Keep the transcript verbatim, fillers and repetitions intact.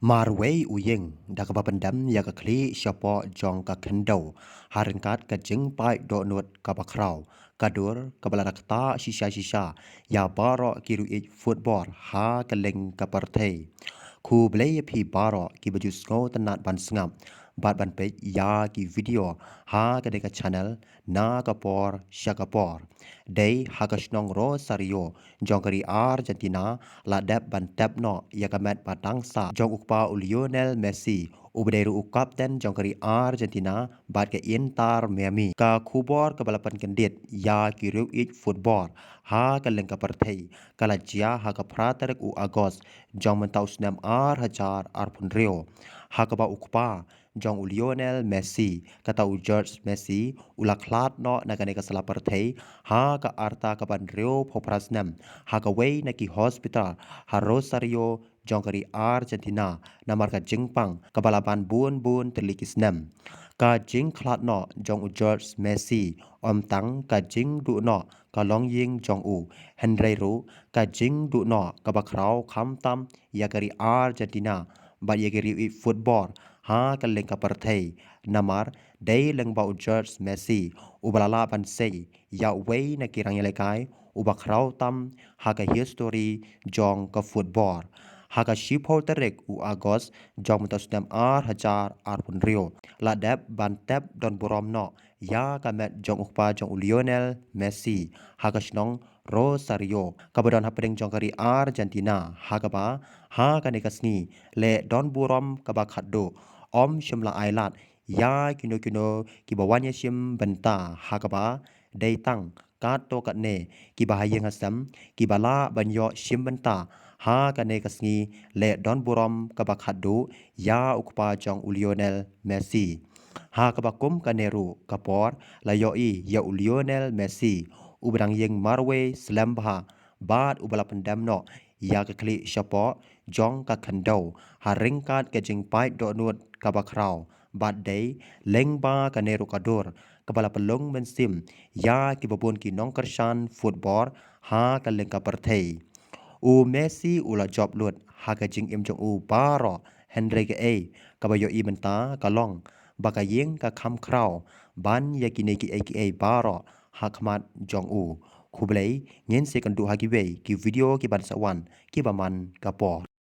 Marwei u ïing da kaba pyndem ïa ka khlieh shapoh jong ka khyndew ha ryngkat ka jingpait dohnud kaba khraw, ka dur kaba la da ktah shisha shisha ïa baroh ki riewieid football ha kylleng ka pyrthei. Khublei ïa phi baroh kiba ju sngewtynnad ban sngap bad ban peit ïa ki video ha kane ka channel na ka por sha ka por. Dei ha ka shnong Rosario jong ka ri Argentina la dep ban tep noh ïa ka met ba dang sah jong u kpa u Lionel Messi, uba dei ruh u kapten jong ka ri Argentina bad ka Inter Miami. Ka khubor kaba la pynkyndit ïa ki riewieid football ha kylleng ka pyrthei ka la jia ha ka phra tarik u August jong mynta u snem ar hajar arphew hynriew, ha kaba u kpa jong u Lionel Messi, kata u George Messi, u la khlad noh na kane ka sla pyrthei ha ka rta kaba hynriewphew phra snem ha kawei na ki hospital ha Rosario jong ka ri Argentina namar ka jingpang kaba la ban bun bun tylli ki snem. Ka jingkhlad noh jong u George Messi ym tang ka jingduh noh ka longïing jong u, hynrei ruh ka jingduh noh kaba khraw khamtam ïa ka ri Argentina bad ïa ki riewieid football ha kylleng ka pyrthei, namar dei lyngba u George Messi uba la lah ban sei ïa uwei na ki rangïalehkai uba khraw tam ha ka history jong ka football. Ha ka shiphew tarik u August jong mynta u snem ar hajar arphew hynriew la dep ban tep don burom noh ïa ka met jong u kpa jong u Lionel Messi ha ka shnong Rosario kaba don hapdeng jong ka ri Argentina, ha kaba ha kane ka sngi leh don burom kaba khatduh ym shym la ai lad ïa kino kino kiba wan ïashim bynta, ha kaba dei tang katto katne kiba ha ïing ha sem kiba lah ban ïoh shim bynta ha kane ka sngi leh don burom kaba khatduh ïa u kpa jong u Lionel Messi. Ha kaba kum kane ruh ka por la ïohi ïa u Lionel Messi uba dang ïeng marwei slem bha bad uba la pyndem noh ïa ka khlieh shapoh jong ka khyndew ha ryngkat ka jingpait dohnud kaba khraw, bad dei lyngba kane ruh ka dur kaba la pynlong mynsiem ïa kiba bun ki nongkyrshan football ha kylleng ka pyrthei. U Messi u la jop lut ha ka jingim jong u baroh, hynrei kaei kaba ïohi mynta ka long ba ka ïing ka kham khraw ban ïa kine kiei kiei baroh ha khmat jong u. Khublei, ngin sa ïakynduh ha kiwei ki video kiban sa wan kiba man ka por.